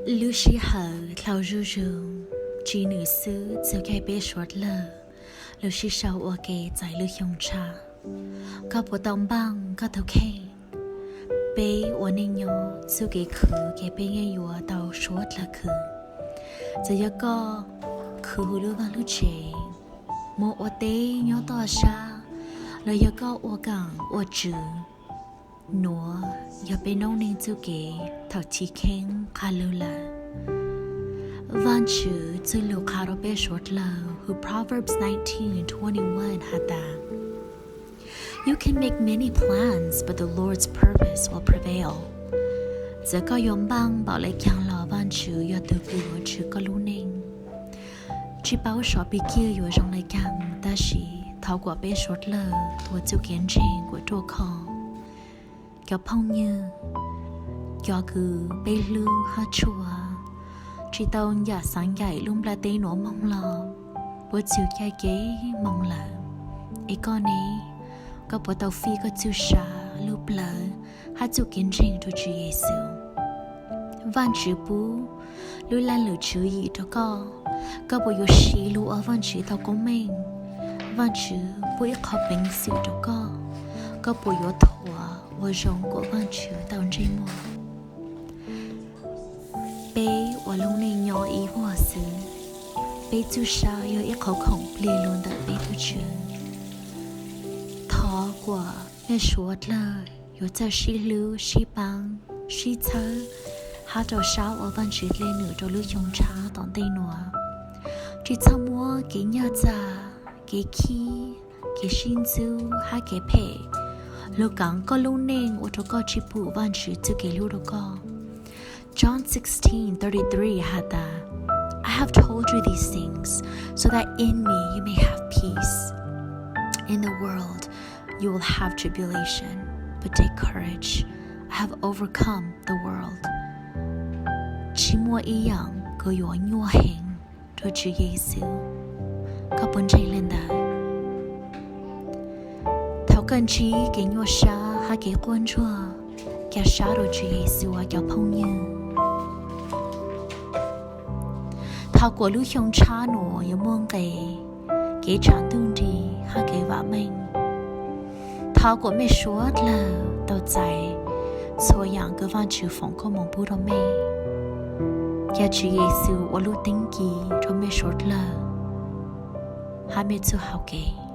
Lub sij hawm dlau zuj zus, tsis nws xwb txhua caij peb suav dlawg, lub sij sau ua ke txais lub xyoo tshaj. Koj puas tau npaj koj tus kheej? Peb ua neej nyob txuj kev khwv ces peb yeej yuav tau suav dlawg khwv. Txawm yog koj khwv hauv lub vaj lub tsev, mus ua teb nyob toj sab, los yog koj ua kaam ua tswv, nuav yog peb noob neej txuj kev thaum chiv kheej qha lug lawm. Vaajtswv txuj lug qha rua peb suav dlawg hauv Proverbs nineteen twenty-one has tas, You can make many plans, but the Lord's purpose will prevail. Txawm koj yuav npaj npaum le caag los Vaajtswv yog tug kws yuav tswv koj lub neej. Tsi paub sov pig kiag yuav zoo le caag, tab sis thov kuas peb suav dlawg tuav txuj kev ntseeg kuas ruaj khov. Cov phooj ywg, cov kws peb hlub hab tshua, tsi tau ncaim xaav ncaim lub nplaj teb nuav moog los puab txug caij kev moog lawm. Es koj ne, koj puas tau fij koj txuj sa, lub plawv hab txuj kev ntseeg rua Tswv Yexus? Vaajtswv pub lub leej lwm tswv yim rua koj, koj puas yuav siv lug ua Vaajtswv tau koob meej? Vaajtswv pub ib qho peev xwm rua koj, koj puas yuav thuam ua zoo kuas Vaajtswv tau ntsej muag? Peb ua lub neej nyob ib vuag xwb, peb txuj sa yog ib qho khoom plig lug ntawm peb tug Tswv. Thov kuas mej suav dlawg yuav txawj sib hlub sib paab sib txhawb hab rau sab ua Vaajtswv dlej num rau lub xyoo tshab tom ntej nuav. Tsi txhob muab kev nyaj txag, kev khib, kev sib ntxub hab kev phem lug kaav koj lub neej ua rua koj tsi pum Vaajtswv txuj kev hlub rua koj. John sixteen thirty-three has tas, I have told you these things so that in me you may have peace. In the world you will have tribulation, but take courage. I have overcome the world. Tsi muaj ib yaam kws yuav nyuaj heev rua Tswv Yexus. Koj puas ntseeg le ntawd? Thaum koj ntsib kev nyuaj sab hab kev quaj ntsuag, ca sab rua Tswv Yexus ua cov phooj ywg. Thov kuas lub xyoo tshab nuav yuav muaj nqe, kev tshav ntuj nrig hab kev vaam meej. Thov kuas mej suav dlawg tau txais txhua yaam kws Vaajtswv foom koob moov pub rua mej. Ca Tswv Yexus ua lub teeb ci rua mej suav dlawg hab mej txuj hau kev.